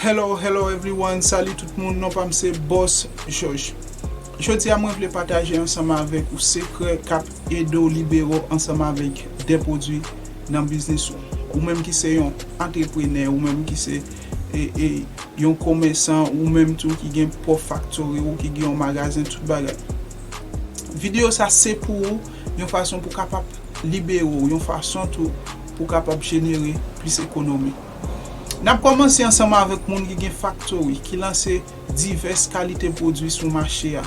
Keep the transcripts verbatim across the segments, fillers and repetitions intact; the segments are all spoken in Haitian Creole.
Hello, hello everyone, salut tout moun, non pa m se Boss Jòj. Jodi a mwen vle pataje ansanm avèk ou sekrè k ap ede w libere w ansanm avèk de pwodui nan biznis ou. Ou menm ki se yon antreprenè, ou menm ki se e, e, yon komèsan, ou menm tou ki gen pwòp faktori ou, ki gen yon magazen, tout bagay. Videyo sa se pou ou, yon fason pou kapab libere w, yon fason tou pou kapab jenere plis ekonomi. N ap kòmanse ansanm avèk moun ki gen faktori, ki lanse divès kalite pwodui sou mache a.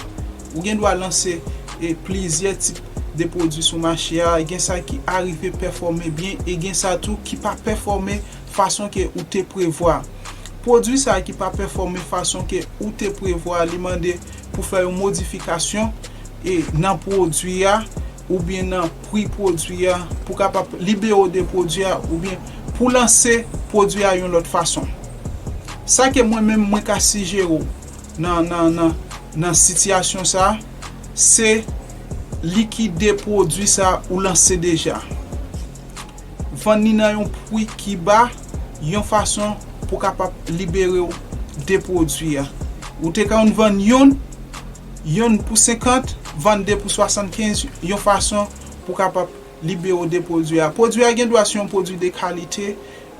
Ou gen dwa lanse e plizyè tip de pwodui sou mache a, gen sa ki arive pèfòme byen e gen sa tou ki pa pèfòme fason ke ou te prevwa. Pwodui sa ki pa pèfòme fason ke ou te prevwa, li mande pou fè yon modifikasyon e nan pwodui a oubyen nan pri pwodui a pou kapab libere w de pwodui a oubyen pou lanse pwodui a yon lòt fason. Sa ke mwen menm mwen ka sijere w nan, nan, nan, nan sitiyasyon sa, se likide pwodui sa ou lanse deja. Vann li nan yon pri ki ba, yon fason pou kapab libere w de pwodui a. Ou te konn vann yonn, yonn pou senkant, vann de pou swasannkenz, yon fason pou kapab libere w de pwodui a. Pwodui a gen dwa se yon pwodui de kalite,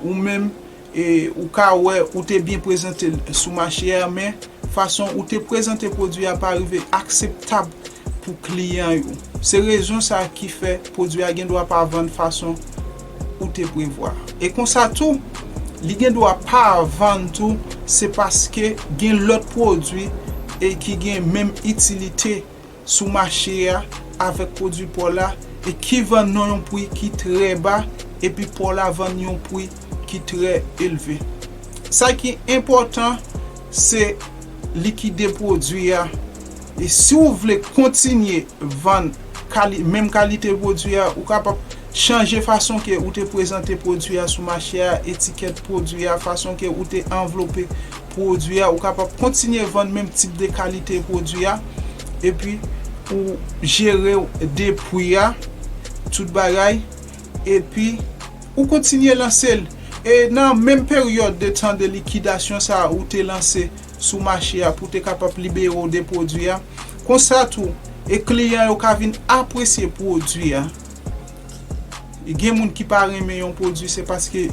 ou menm e ou ka wè ou te byen prezante l sou mache a, men fason ou te prezante pwodui a pa rive akseptab pou kliyan yo. Se rezon sa ki fè pwodui a gen dwa pa vann fason ou te prevwa. E konsa tou, li gen dwa pa vann tou, se paske gen lòt pwodui e ki gen menm itilite sou mache a avèk pwodui pa w la e ki vann nan yon pri ki trè ba epi pa w la vann yon pri ki trè elve. Sa ki enpòtan se likide pwodui a. E si w vle kontinye vann kali, menm kalite pwodui a, ou kapab chanje fason ke ou te prezante pwodui a sou mache a, etikèt pwodui a, fason ke ou te anvlope pwodui a, ou kapab kontinye vann menm tip de kalite pwodui a, epi ou jere de pri a, tout bagay, epi ou kontinye lanse l. E nan menm peryòd de tan de likidasyon sa a ou te lanse sou mache a pou te kapab libere w de pwodui a, konsa tou, e kliyan yo ka vin apresye pwodui a. Gen moun ki pa renmen yon pwodui, se paske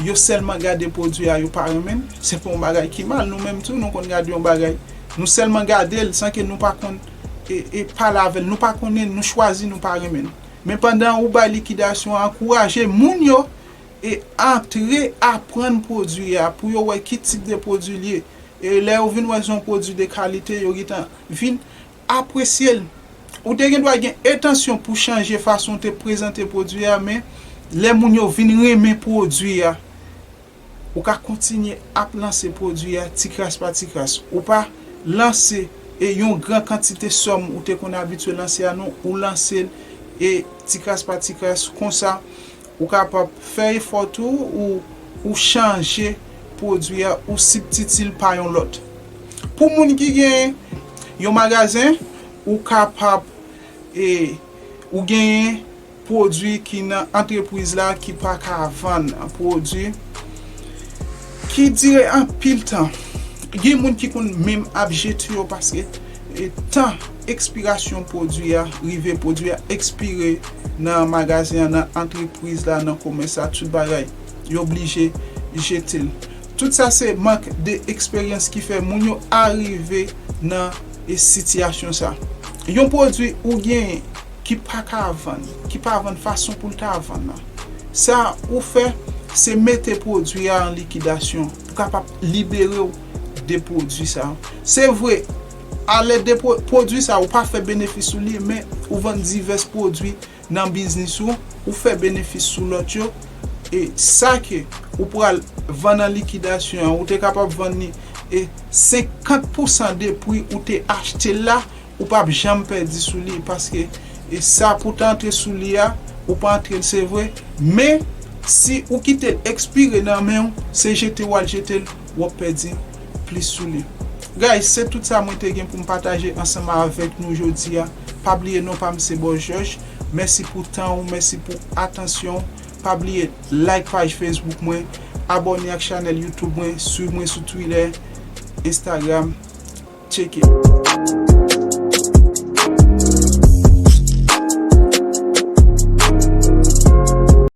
yo sèlman gade pwodui a, yo pa renmen l. Se pa yon bagay ki mal, nou menm tou, nou konn gade yon bagay. Nou sèlman gade l san ke nou pa konn e, e pale avè l. Nou pa konnen, nou chwazi, nou pa renmen l. Men pandan ou bay likidasyon an, ankouraje moun yo e antre aprann pwodui a pou yo wè ki tip de pwodui l ye. E lè yo vin wè se yon pwodui de kalite, yo gentan vin apresye l. Ou te gen dwa gen entansyon pou chanje fason w te prezante pwodui a, men lè moun yo vin renmen pwodui a, ou ka kontinye ap lanse pwodui a ti kras pa ti kras. Ou pa lanse e yon gran kantite sòm ou te konn abitye lanse a, non, ou lanse l e ti kras pa ti kras. Konsa, ou kapab fè efò tou ou, ou chanje pwodui a, ou sibtitye l pa yon lòt. Pou moun ki gen yon magazen, ou kapab e ou genyen pwodui ki nan antrepriz la ki pa ka vann, pwodui ki dire anpil tan. Gen moun ki konn menm ap jete yo paske e tan ekspirasyon pwodui a rive, pwodui a ekspire nan magazen an, nan antrepriz la, nan komès la, tout bagay. Yo blije jete l. Tout sa se mank de eksperyans ki fè moun yo arive nan e sitiyasyon sa. Yon pwodui ou genyen ki pa ka vann, ki pa vann fason pou l ta vann nan. Sa ou fè, se mete pwodui a an likidasyon pou kapab libere w de pwodui sa. Se vre, alèd de pwo-, pwodui sa, ou pa fè benefis sou li, men ou vann divès pwodui nan biznis ou, ou fè benefis sou lòt yo, e sa ke ou pral vann an likidasyon an, ou te kapab vann li e senkant pousan de pri ou te achte l la, ou p ap janm pèdi sou li, paske e sa pou w ta antre sou li a, ou pa antre l, se vre, men si ou kite l ekspire nan men w, se jete w al jete l, w ap pèdi plis sou li. Guys, se tout sa mwen te gen pou m pataje ansanm avèk nou jodi a. Pa bliye non pa m se Boss Jòj. Mèsi pou tan ou, mèsi pou atansyon w. Pa bliye like paj Facebook mwen, abòne ak chanèl YouTube mwen, swiv mwen sou Twitter, Instagram. Tcheke.